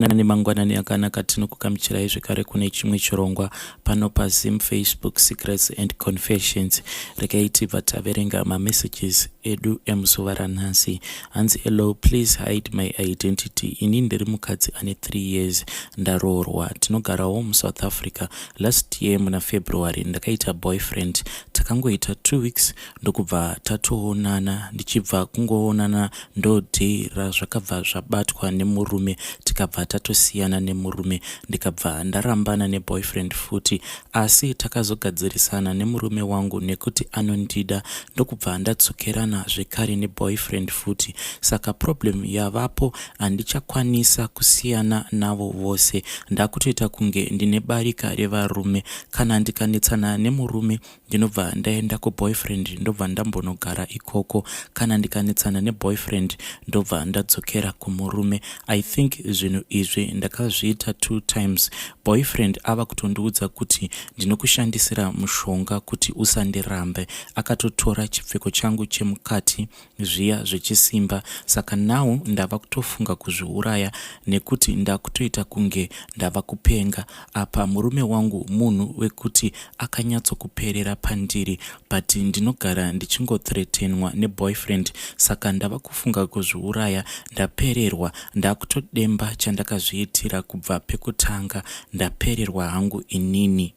Mangwanani akanaka, tinokugamuchirai zvekare kune chimwe chirongwa pano paZim Facebook Secrets and Confessions. Regai tibva taverenga mamessages edu emuzuva ranhasi. Hanzi, "Hello, please hide my identity. Ini ndiri mukadzi ane 3 years ndaroorwa. Tinogarawo muSouth Africa. Last year muna February ndakaita boyfriend. Takangoita 2 weeks ndokubva tatoonana. Ndichibva kungoonana ndo day razvakabva zvabatwa nemurume, tikabva tatosiyana nemurume. Ndikabva ndarambana neboyfriend futi, asi takazogadzirisana nemurume wangu nekuti anondida, ndokubva ndadzokerana zvekare neboyfriend futi. Saka problem yavapo, handichakwanisa kusiyana navo vose. Ndakutoita kunge ndine barika revarume. Kana ndikanetsana nemurume, ndinobva ndaenda kuboyfriend, ndobva ndambonogara ikoko. Kana ndikanetsana neboyfriend, ndobva ndadzokera kumurume. I think zvinhu izvi ndakazviita two times. Boyfriend ava kutondiudza kuti ndinokushandisira mushonga kuti usandirambe. Akatotora chipfeko changu chemukati zviya zvechisimba. Saka now ndava kutofunga kuzviuraya nekuti ndakutoita kunge ndava kupenga. Apa murume wangu munhu wekuti akanyatsokuperera pandiri, but ndinogara ndichingothreatenwa neboyfriend. Saka ndava kufunga kuzviuraya. Ndapererwa, ndakutodemba chandakazviitira kubva pekutanga. Ndapererwa hangu inini."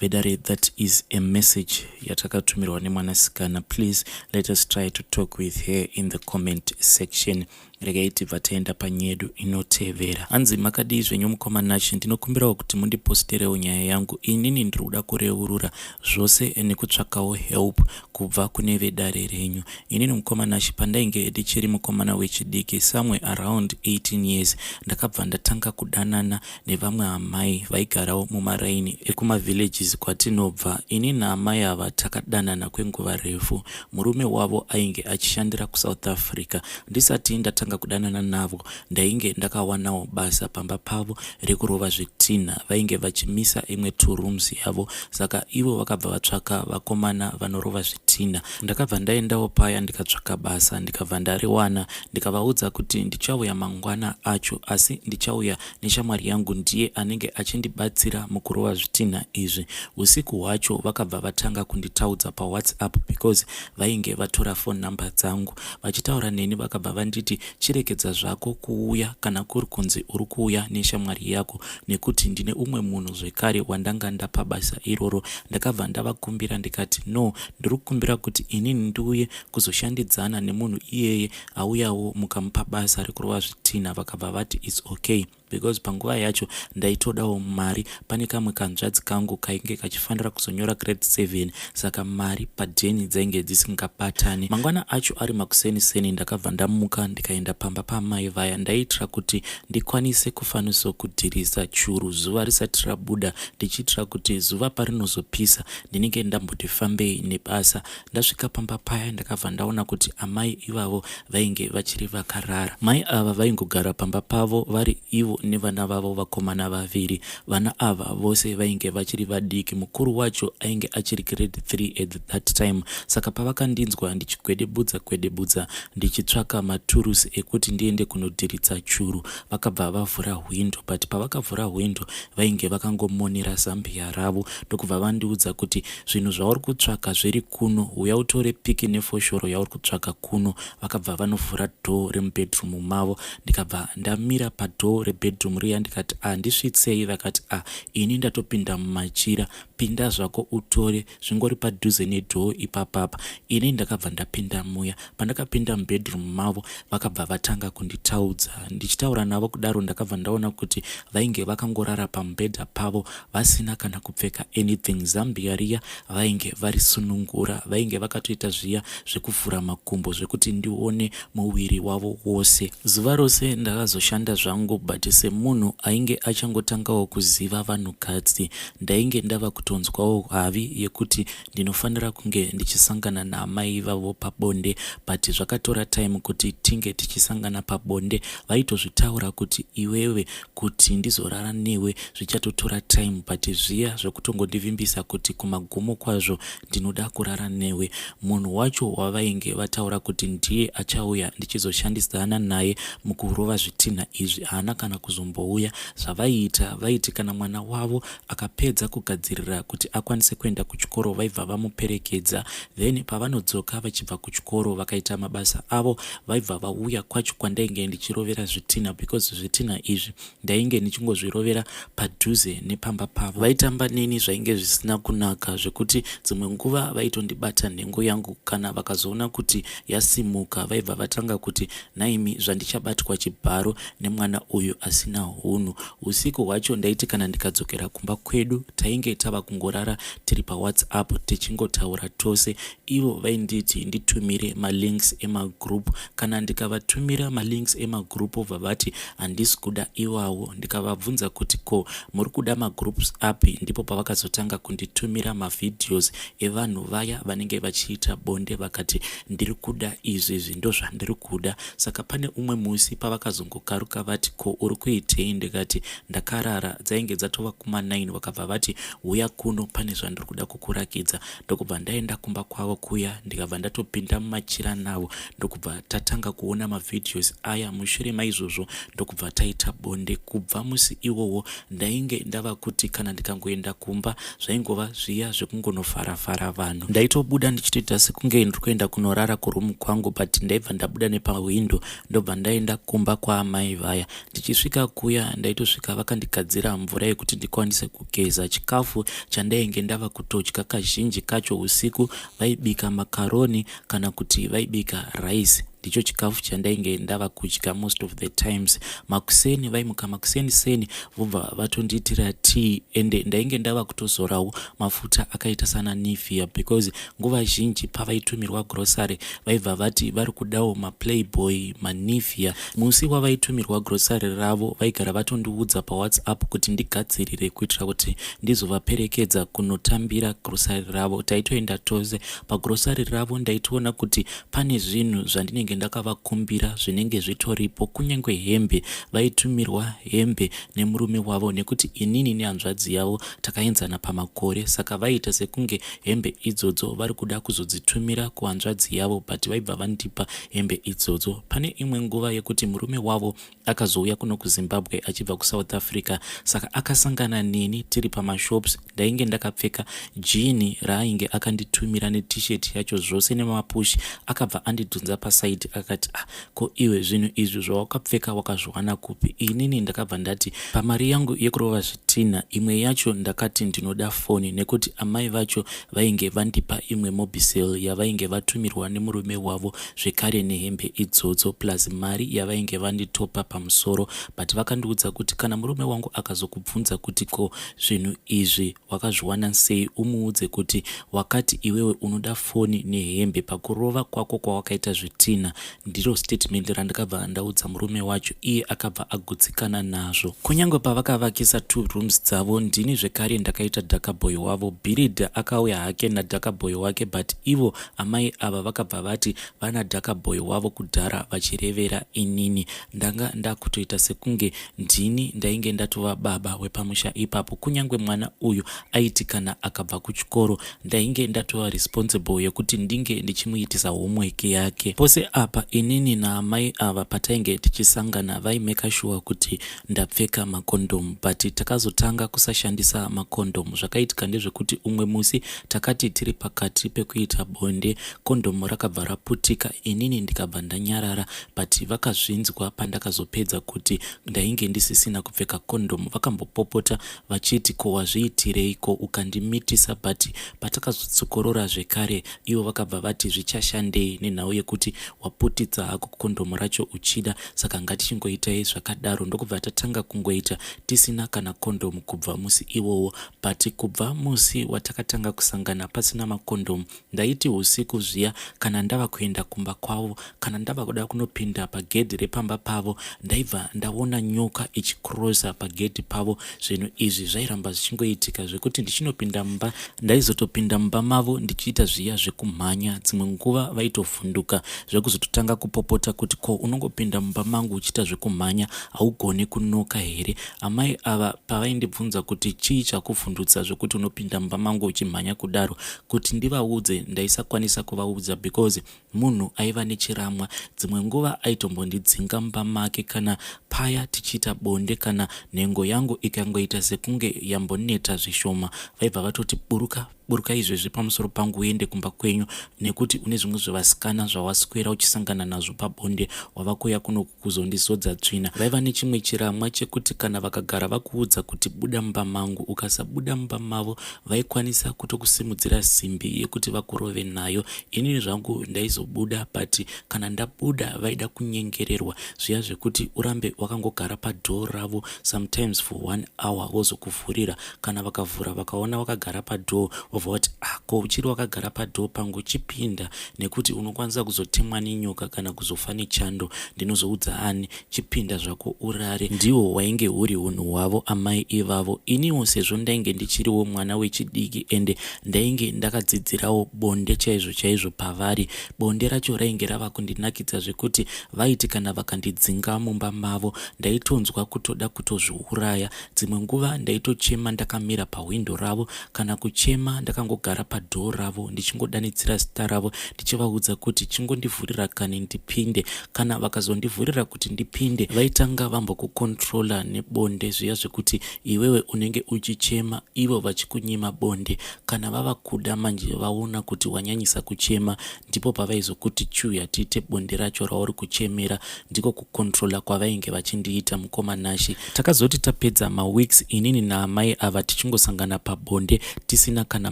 Vedare, that is a message yatakatumirwa nemwanasikana. Please let us try to talk with her in the comment section. Regai tibva taenda panyedu inotevera. Hanzi, "Makadii zvenyu mukoma Nashi? Ndinokumbirawo kuti mundiposterewo nyaya yangu. Inini ndiri kuda kureurura zvose nekutsvakawo help kubva kune vedare renyu. Inini mukoma Nashi, pandainge ndichiri mukomana wechidiki, somewhere around 18 years, ndakabva ndatanga kudanana nevamwe amai vaigarawo mumaraini ekumavillages kwatinobva. Ini naamai ava takadanana kwenguva refu. Murume wavo ainge achishandira kuSouth Africa. Ndisati ndatanga kudanana navo, ndainge ndakawanawo basa pamba pavo rekurova zvitinha. Vainge vachimisa imwe two rooms yavo, saka ivo vakabva vatsvaka vakomana vanorova zvitinha. Ndakabva ndaendawo paya, ndikatsvaka basa, ndikabva ndariwana. Ndikavaudza kuti ndichauya mangwana acho, asi ndichauya neshamwari yangu, ndiye anenge achindibatsira mukurova zvitinha izvi. Usiku hwacho vakabva vatanga kunditaudza paWhatsApp because vainge vatora phone number dzangu. Vachitaura neni, vakabva vanditi, 'Chirekedza zvako kuuya kana kuri kunzi uri kuuya neshamwari yako, nekuti ndine umwe munhu zvekare wandanga ndapa basa iroro.' Ndakabva ndavakumbira ndikati, 'No, ndiri kukumbira kuti inini ndiuye kuzoshandidzana nemunhu iyeye auyawo mukamupa basa rekurova zvitinha.' Vakabva vati it's okay, because panguva yacho ndaitodawo mari. Pane kamwe kanzvadzi kangu kainge kachifanira kuzonyora grade 7, saka mari padheni dzainge dzisingabatani. Mangwana acho ari makuseni-seni, ndakabva ndamuka, ndikaenda pamba pamai vaya. Ndaiitira kuti ndikwanise kufanisokudhirisa churu zuva risati rabuda, ndichiitira kuti zuva parinozopisa ndinenge ndamboti fambei nebasa. Ndasvika pamba paya, ndakabva ndaona kuti amai ivavo vainge vachiri vakarara. Mai ava vaingogara pamba pavo vari ivo nevana vavo vakomana vaviri. Vana ava vose vainge vachiri vadiki. Mukuru wacho ainge achiri grade 3 at that time. Saka pavakandinzwa ndichigwedebudza gwedebudza ndichitsvaka maturusi ekuti ndiende kunodhiritsa churu, vakabva vavhura hwindo. But pavakavhura hwindo, vainge vakangomonera zambia ravo, ndokubva vandiudza kuti, 'Zvinhu zvauri kutsvaka zviri kuno. Uya utore piki nefoshoro yauri kutsvaka kuno.' Vakabva vanovhura door remubedroom mavo. Ndikabva ndamira padoor rebedroom riya, ndikati, 'Andisvitsei.' Vakati, 'A, ini ndatopinda mumachira. Pinda zvako utore, zvingori padhuze nedoor ipapapa.' Ini ndakabva ndapinda muya. Pandakapinda mubedroom mavo, vakabva vatanga kunditaudza. Ndichitaura navo kudaro, ndakabva ndaona kuti vainge vakangorara pamubhedha pavo vasina kana kupfeka anything. Zambia riya vainge varisunungura, vainge vakatoita zviya zvekuvhura makumbo zvekuti ndione muviri wavo wose. Zuva rose ndakazoshanda zvangu, but semunhu ainge achangotangawo kuziva vanhukadzi, ndainge ndava kuto kutonzwawo havi yekuti ndinofanira kunge ndichisangana naamai ivavo pabonde, but zvakatora time kuti tinge tichisangana pabonde. Vaitozvitaura kuti iwewe kuti ndizorara newe zvichatotora time, but zviya zvekutongondivimbisa kuti kumagumo kwazvo ndinoda kurara newe. Munhu wacho wavainge vataura kuti ndiye achauya ndichizoshandisana naye mukurova zvitinha izvi haana kana kuzombouya. Zvavaiita, vaiti kana mwana wavo akapedza kugadzirira kuti akwanise kuenda kuchikoro vaibva vamuperekedza, then pavanodzoka vachibva kuchikoro vakaita mabasa avo vaibva vauya kwacho kwandainge ndichirovera zvitinha, because zvitinha izvi ndainge ndichingozvirovera padhuze nepamba pavo. Vaitamba neni zvainge zvisina kunaka, zvekuti dzimwe nguva vaitondibata nhengo yangu, kana vakazoona kuti yasimuka vaibva vatanga kuti nhaimi zvandichabatwa chibharo nemwana uyu asina hunhu. Usiku hwacho ndaiti kana ndikadzokera kumba kwedu tainge tava kungorara tiri paWhatsApp tichingotaura tose. Ivo vainditi nditumire malinks emagroup. Kana ndikavatumira malinks emagroup vobva vati handisi kuda iwawo. Ndikavabvunza kuti ko muri kuda magroups api, ndipo pavakazotanga kunditumira mavideos evanhu vaya vanenge vachiita bonde, vakati ndiri kuda izvi ndozvandiri kuda. Saka pane umwe musi pavakazongokaruka vati ko uri kuitei, ndikati ndakarara, dzainge dzatova kuma9. Vakabva vati uya kuno pane zvandiri kuda kukurakidza. Ndokubva ndaenda kumba kwavo kuya, ndikabva ndatopinda mumachira navo, ndokubva tatanga kuona mavideos aya. Mushure maizvozvo ndokubva taita bonde. Kubva musi iwowo ndainge ndava kuti kana ndikangoenda kumba zvaingova zviya zvekungonofarafara vanhu. Ndaitobuda ndichitoita sekunge ndiri kuenda kunorara kurumu kwangu, but ndaibva ndabuda nepahwindo ndobva ndaenda kumba kwaamai vaya. Ndichisvika kuya ndaitosvika vakandigadzira mvura yekuti ndikwanise kugeza. Chikafu chandainge ndava kutodya kazhinji kacho usiku vaibika makaroni kana kuti vaibika rice, ndicho chikafu chandainge ndava kudya most of the times. Makuseni vaimuka makuseni seni vobva vatondiitira tea, ende ndainge ndava kutozorawo mafuta akaita sana Nivea, because nguva zhinji pavaitumirwa grocery vaibva vati vari kudawo maPlayboy, maNivea. Musi wavaitumirwa grocery ravo vaigara vatondiudza paWhatsApp kuti ndigadzirire kuitira kuti ndizovaperekedza kunotambira grocery ravo. Taitoenda tose pagrocery ravo. Ndaitoona kuti pane zvinhu zvandinenge ndakavakumbira zvinenge zvitoripo, kunyange hembe. Vaitumirwa hembe nemurume wavo, nekuti inini nehanzvadzi yavo takaenzana pamakore, saka vaiita sekunge hembe idzodzo vari kuda kuzodzitumira kuhanzvadzi yavo, but vaibva vandipa hembe idzodzo. Pane imwe nguva yekuti murume wavo akazouya kuno kuZimbabwe achibva kuSouth Africa, saka akasangana neni tiri pamashops. Ndainge ndakapfeka jini raainge akanditumira neT-shirt yacho zvose nemapushi. Akabva andidhunza pasaidi akati, "Ah, ko iwe zvinhu izvi zvawakapfeka wakazviwana kupi?" Inini ndakabva ndati pamari yangu yekurova zvitinha imwe yacho ndakati ndinoda foni, nekuti amai vacho vainge vandipa imwe Mobicel yavainge vatumirwa nemurume wavo zvekare nehembe idzodzo, plus mari yavainge vanditopa pamusoro. But vakandiudza kuti kana murume wangu akazokubvunza kuti ko zvinhu izvi wakazviwana sei, umuudze kuti wakati iwewe unoda foni nehembe pakurova kwako kwawakaita zvitinha. Ndiro statement randakabva ndaudza murume wacho, iye akabva agutsikana nazvo. Kunyange pavakavakisa two rooms dzavo, ndini zvekare ndakaita dhakaboy wavo. Bhiridha akauya hake nadhakaboy wake, but ivo amai ava vakabva vati vana dhakaboy wavo kudhara, vachirevera inini. Ndanga ndakutoita sekunge ndini ndainge ndatova baba wepamusha ipapo. Kunyange mwana uyu aiti kana akabva kuchikoro ndainge ndatova responsible yekuti ndinge ndichimuitisa homework yake. Pose apa inini naamai ava patainge tichisangana vaimeka sure kuti ndapfeka makondomu, but takazotanga kusashandisa makondomu. Zvakaitika ndezvekuti umwe musi takati tiri pakati pekuita bonde, kondomu rakabva raputika. Inini ndikabva ndanyarara, but vakazvinzwa pandakazopedza kuti ndainge ndisisina kupfeka kondomu. Vakambopopota vachiti ko wazviitirei, ko ukandimitisa? But patakazotsokorora zvekare ivo vakabva vati zvichashandei nenhau yekuti Waputitsa hako kondomu racho uchida, saka ngatichingoitai zvakadaro. Ndokubva tatanga kungoita tisina kana kondomu kubva musi iwowo. But kubva musi watakatanga kusangana pasina makondomu, ndaiti usiku zviya kana ndava kuenda kumba kwavo, kana ndava kuda kunopinda pagedhi repamba pavo, ndaibva ndaona nyoka ichikrosa pagedhi pavo. Zvinhu izvi zvairamba zvichingoitika zvekuti ndichinopinda mumba, ndaizotopinda mumba mavo ndichiita zviya zvekumhanya. Dzimwe nguva vaitovhunduka zvekuzototanga kupopota kuti, "Ko, unongopinda mumba mangu uchiita zvekumhanya, haugoni kunoka here?" Amai ava pavaindibvunza kuti, "Chii chakuvhundutsa zvekuti unopinda mumba mangu uchimhanya kudaro?" kuti ndivaudze ndaisakwanisa kuvaudza because munhu aiva nechiramwa. Dzimwe nguva aitombondidzinga mumba make kana paya tichiita bonde. Kana nhengo yangu ikangoita sekunge yamboneta zvishoma, vaibva vatoti, "Buruka, buruka izvezvi pamusoro pangu uende kumba kwenyu, nekuti une zvimwe zvevasikana zvawaswera uchisangana nazvo pabonde, wava kuuya kuno kuzondizodza tsvina." Vaiva nechimwe chiramwa chekuti kana vakagara vakuudza kuti, "Buda mumba mangu," ukasabuda mumba mavo, vaikwanisa kutokusimudzira simbi yekuti vakurove nayo. Inini zvangu ndaizobuda, but kana ndabuda vaida kunyengererwa zviya zvekuti urambe wakangogara padoor ravo, sometimes for one hour, vozokuvhurira. Kana vakavhura vakaona wakagara padoor, wobva wati, "Ah, ko uchiri wakagara padoor pangu? Chipinda, nekuti unokwanisa kuzotemwa nenyoka kana kuzofa nechando, ndinozoudza ani? Chipinda zvako urare." Ndiwo wainge huri unhu hwavo amai ivavo. Iniwo sezvo ndainge ndichiriwo mwana wechidiki ende ndainge ndakadzidzirawo bonde chaizvo chaizvo pavari, bonde racho rainge rava kundinakidza zvekuti vaiti kana vakandidzinga mumba mavo, ndaitonzwa kutoda kutozviuraya. Dzimwe nguva ndaitochema ndakamira pahwindo ravo, kana kuchema ndakangogara padoor ravo, ndichingodanidzira zita ravo, ndichivaudza kuti, "Chingondivhurira kani ndipinde." Kana vakazondivhurira kuti ndipinde, vaitanga vambokucontrola nebonde zviya zvekuti iwewe unenge uchichema, ivo vachikunyima bonde. Kana vava kuda manje, vaona kuti wanyanyisa kuchema, ndipo pavaizokuti, "Chiuya tiite bonde racho rauri kuchemera." Ndiko kucontrola kwavainge vachindiita, mukoma Nashi. Takazoti tapedza maweeks inini naamai ava tichingosangana pabonde tisina kana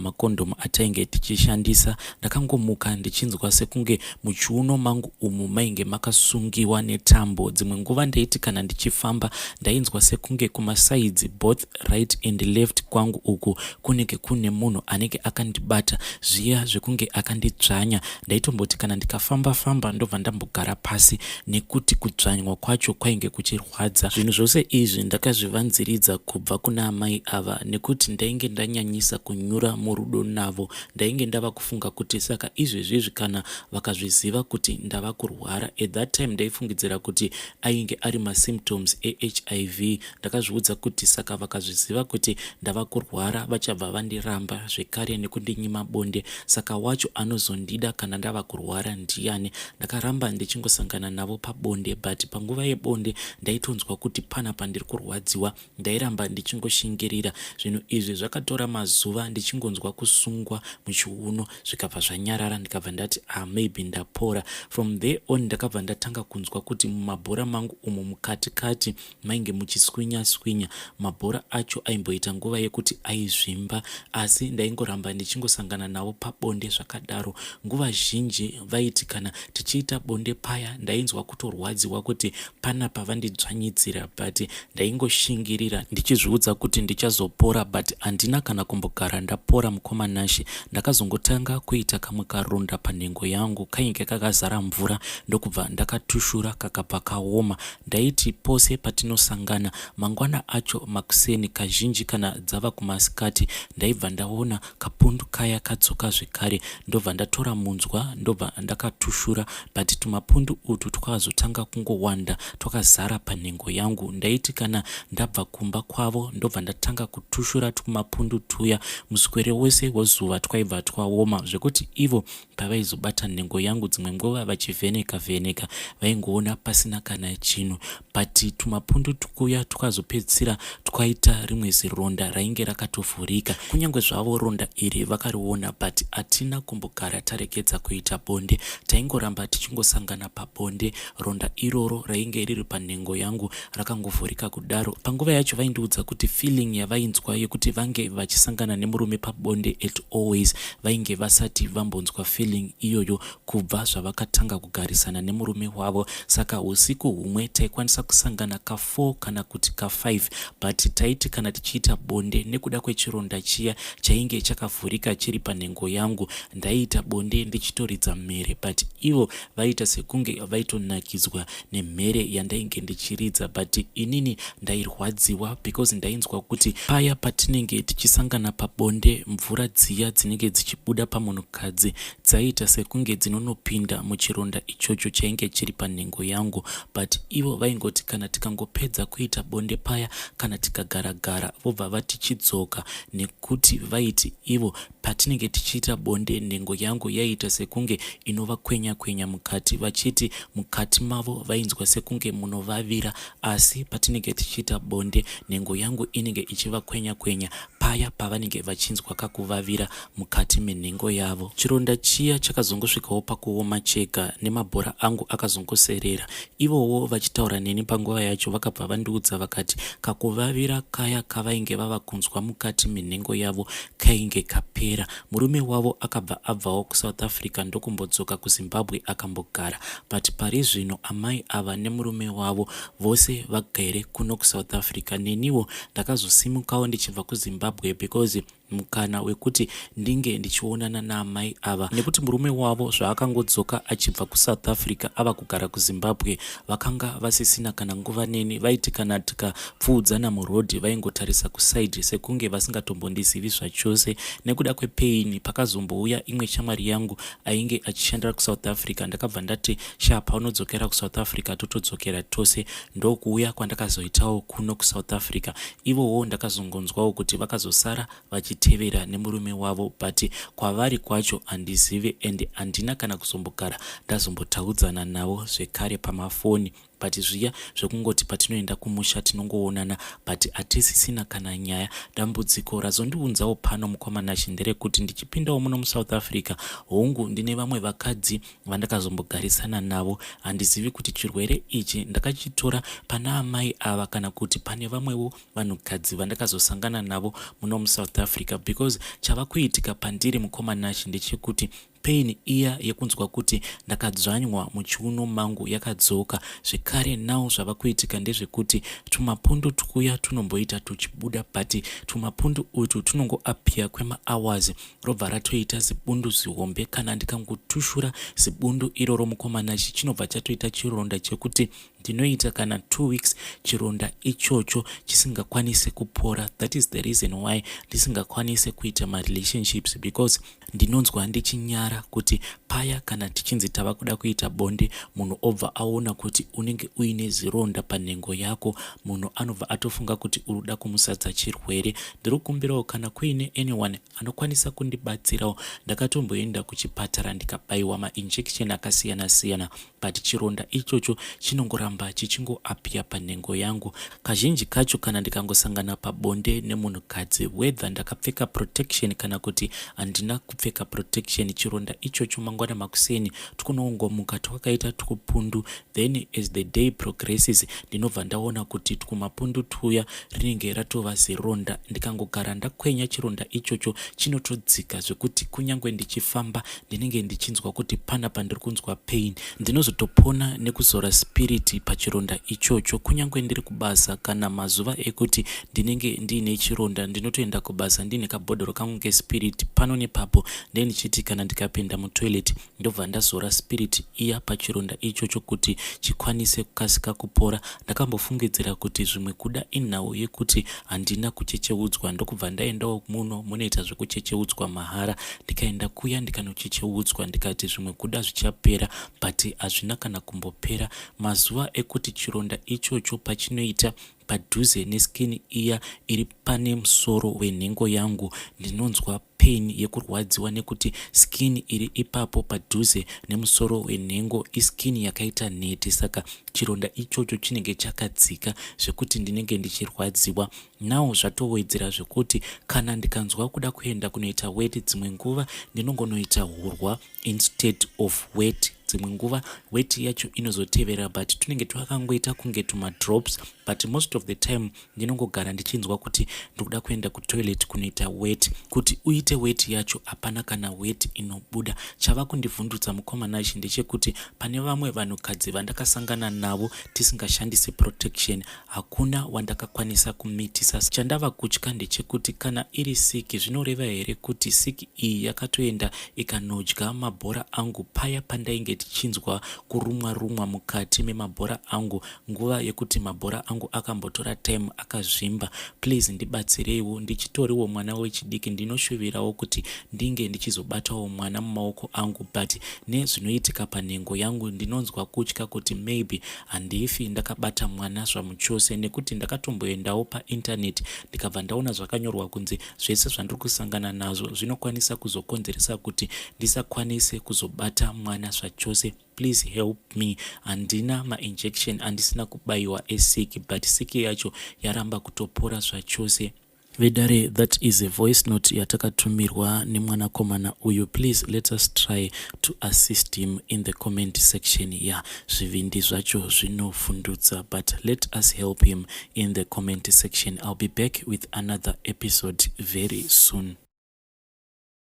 makondomu atainge tichishandisa, ndakangomuka ndichinzwa sekunge muchiuno mangu umu mainge makasungiwa netambo. Dzimwe nguva ndaiti kana ndichifamba, ndainzwa sekunge kumasides, both right and left kwangu uku, kunenge kune munhu anenge akandibata, zviya zvekunge akandidzvanya. Ndaitomboti kana ndikafamba famba, ndobva ndambogara pasi nekuti kudzvanywa kwacho kwainge kuchirwadza. Zvinhu zvose izvi ndakazvivanziridza kubva kuna amai ava nekuti ndainge ndanyanyisa kunyura murudo navo. Ndainge ndava kufunga kuti saka izvezvizvi kana vakazviziva kuti ndava kurwara, at that time ndaifungidzira kuti ainge ari masymptoms eHIV, ndakazviudza kuti saka vakazviziva kuti ndava kurwara, vachabva vandiramba zvekare nekundinyima bonde. Saka wacho anozondida kana ndava kurwara ndiani? Ndakaramba ndichingosangana navo pabonde, but panguva yebonde ndaitonzwa kuti panapa ndiri kurwadziwa. Ndairamba ndichingoshingirira. Zvinhu izvi zvakatora mazuva ndichingonzwa kusungwa muchiuno, zvikabva zvanyarara, ndikabva ndati, "Ah, maybe ndapora." From there on ndakabva ndatanga kunzwa kuti mumabhora mangu umu mukati kati mainge muchiswinya swinya. Mabhora acho aimboita nguva yekuti aizvimba, asi ndaingoramba ndichingosangana navo pabonde zvakadaro. Nguva zhinji vaiti kana tichiita bonde paya, ndainzwa kutorwadziwa kuti panapa vandidzvanyidzira, but ndaingoshingirira ndichizviudza kuti ndichazopora, but handina kana kumbogara ndapora, mukoma Nashi. Ndakazongotanga kuita kamwe karonda panhengo yangu kainge kakazara mvura, ndokubva ndakatushura, kakabva kaoma. Ndaiti pose patinosangana mangwana acho makuseni, kazhinji kana dzava kumasikati, ndaibva ndaona kapundu kaya kadzoka zvekare, ndobva ndatora munzwa, ndobva ndakatushura, but tumapundu utu twakazotanga kungowanda, twakazara panhengo yangu. Ndaiti kana ndabva kumba kwavo, ndobva ndatanga kutushura tumapundu tuya muswere wose wezuva, twaibva twaoma zvekuti ivo pavaizobata nhengo yangu dzimwe nguva vachivheneka vheneka, vaingoona pasina kana chinhu, but tumapundu tukuya twakazopedzisira twaita rimwe zironda rainge rakatovhurika. Kunyange zvavo ronda iri vakariona, but hatina kumbogara taregedza kuita bonde. Taingoramba tichingosangana pabonde, ronda iroro rainge riri panhengo yangu rakangovhurika kudaro. Panguva yacho vaindiudza kuti feeling yavainzwa yekuti vange vachisangana nemurume pabonde bonde at always. Vainge vasati vambonzwa feeling iyoyo kubva zvavakatanga kugarisana nemurume wavo. Saka usiku humwe taikwanisa kusangana ka4 kana kuti ka5, but taiti kana tichiita bonde, nekuda kwechironda chiya chainge chakavhurika chiri panhengo yangu, ndaiita bonde ndichitoridza mhere, but ivo vaiita sekunge vaitonakidzwa nemhere yandainge ndichiridza, but inini ndairwadziwa because ndainzwa kuti paya patinenge tichisangana pabonde, mvura dziya dzinenge dzichibuda pamunhukadzi dzaiita sekunge dzinonopinda muchironda ichocho chainge chiri panhengo yangu. But ivo vaingoti kana tikangopedza kuita bonde paya, kana tikagaragara, vobva vatichidzoka, nekuti vaiti ivo patinenge tichiita bonde nhengo yangu yaiita sekunge inovakwenya kwenya mukati, vachiti mukati mavo vainzwa sekunge munovavira, asi patinenge tichiita bonde nhengo yangu inenge ichivakwenya kwenya paya pavanenge vachinzwa kakuvavira mukati menhengo yavo. Chironda chiya chakazongosvikawo pakuoma chega nemabhora angu akazongoserera. Ivowo vachitaura neni panguva yacho, vakabva vandiudza vakati kakuvavira kaya kavainge vava kunzwa mukati menhengo yavo kainge kapera. Murume wavo akabva abvawo kuSouth Africa ndokumbodzoka kuZimbabwe akambogara, but pari zvino amai ava nemurume wavo vose vagere kuno kuSouth Africa. Neniwo ndakazosimukawo ndichibva kuZimbabwe because mukana wekuti ndinge ndichionana naamai ava, nekuti murume wavo zvaakangodzoka achibva kuSouth Africa ava kugara kuZimbabwe, vakanga vasisina kana nguva neni. Vaiti kana tikapfuudzana murodhi vaingotarisa kuside sekunge vasingatombondizivi zvachose nekuda kwepain. Pakazombouya imwe shamwari yangu ainge achishandira kuSouth Africa, ndakabva ndati, "Sha, paunodzokera kuSouth Africa totodzokera tose." Ndokuuya kwandakazoitawo kuno kuSouth Africa. Ivowo ndakazongonzwawo kuti vakazosara vachitevera nemurume wavo, but kwavari kwacho handizive and handina kana kuzombogara ndazombotaudzana navo zvekare pamafoni, but zviya zvekungoti patinoenda kumusha tinongoonana, but hatisisina kana nyaya. Dambudziko razondiunzawo pano, mukoma Nashe, nderekuti ndichipindawo muno muSouth Africa, hongu ndine vamwe vakadzi vandakazombogarisana navo. Handizivi kuti chirwere ichi ndakachitora pana amai ava kana kuti pane vamwewo vanhukadzi vandakazosangana navo muno muSouth Africa, because chava kuitika pandiri, mukoma Nashe, ndechekuti pain iya yekunzwa kuti ndakadzvanywa muchiuno mangu yakadzoka zvekare. Now zvava kuitika ndezvekuti tumapundu twuya tunomboita tuchibuda, but tumapundu utu tunongoappear kwemahours, robva ratoita zibundu zihombe. Kana ndikangotushura zibundu iroro, mukoma Nashe, chinobva chatoita chironda chekuti ndinoita kana 2 weeks chironda ichocho chisingakwanisi kupora. That is the reason why ndisingakwanisi kuita marelationships, because ndinonzwa ndichinyara kuti paya kana tichinzi tava kuda kuita bonde, munhu obva aona kuti unenge uine zironda panhengo yako, munhu anobva atofunga kuti uri kuda kumusadza chirwere. Ndiri kukumbirawo kana kuine anyone anokwanisa kundibatsirawo. Ndakatomboenda kuchipatara ndikabayiwa mainjection akasiyana-siyana, but chironda ichocho chinongoramba chichingoappear panhengo yangu. Kazhinji kacho kana ndikangosangana pabonde nemunhukadzi, whether ndakapfeka protection kana kuti handina kupfeka protection, chironda ichocho mangwana makuseni twunongomuka twakaita twupundu. Then as the day progresses ndinobva ndaona kuti twumapundu twuya rinenge ratova zironda. Ndikangogara ndakwenya chironda ichocho chinotodzika, zvekuti kunyange ndichifamba ndinenge ndichinzwa kuti panapa ndiri kunzwa pain. Ndinozotopona nekuzora spirit pachironda ichocho. Kunyange ndiri kubasa, kana mazuva ekuti ndinenge ndiine chironda, ndinotoenda kubasa ndiine kabhodhoro kangu kespirit pano nepapo. Ndendichiti kana ndikapinda mutoilet ndobva ndazora spirit iya pachironda ichocho kuti chikwanise kukasika kupora. Ndakambofungidzira kuti zvimwe kuda inhau yekuti handina kuchecheudzwa, ndokubva ndaendawo muno munoita zvekuchecheudzwa mahara. Ndikaenda kuya ndikanochecheudzwa, ndikati zvimwe kuda zvichapera, but hazvina kana kumbopera. Mazuva ekuti chironda ichocho pachinoita padhuze neskin iya iri pane musoro wenhengo yangu, ndinonzwa pain yekurwadziwa, nekuti skin iri ipapo padhuze nemusoro wenhengo iskin yakaita nhete, saka chironda ichocho chinenge chakadzika zvekuti ndinenge ndichirwadziwa. Now zvatowedzera zvekuti kana ndikanzwa kuda kuenda kunoita weti, dzimwe nguva ndinongonoita hurwa instead of wet. Dzimwe nguva weti yacho inozotevera, but tunenge twakangoita kunge tumadrops. But most of the time ndinongogara ndichinzwa kuti ndikuda kuenda kutoilet kunoita weti. Kuti uite weti yacho, hapana kana weti inobuda. Chava kundivhundutsa, mukoma Nashi, ndechekuti pane vamwe vanhukadzi vandakasangana navo tisingashandisi protection, hakuna wandakakwanisa kumitisa. Chandava kutya ndechekuti kana iri siki, zvinoreva here kuti siki iyi yakatoenda ikanodya mabhora angu paya pandainge tichinzwa kurumwa rumwa mukati memabhora angu, nguva yekuti mabhora angu akambotora time akazvimba? Please ndibatsireiwo. Ndichitoriwo mwana wechidiki, ndinoshuvirawo kuti ndinge ndichizobatawo mwana mumaoko angu, but nezvinoitika panhengo yangu ndinonzwa kutya kuti maybe handifi ndakabata mwana zvamuchose, nekuti ndakatomboendawo paintaneti ndikabva ndaona zvakanyorwa kunzi zvese zvandiri kusangana nazvo zvinokwanisa kuzokonzeresa kuti ndisakwanise kuzobata mwana zvachose. Please help me. Handina mainjection andisina kubayiwa esiki, but siki yacho yaramba kutopora zvachose. Vedare, that is a voice note yatakatumirwa nemwanakomana uyu. Please let us try to assist him in the comment section. Ya, zvivindi zvacho zvinovhundutsa, but let us help him in the comment section. I'll be back with another episode very soon.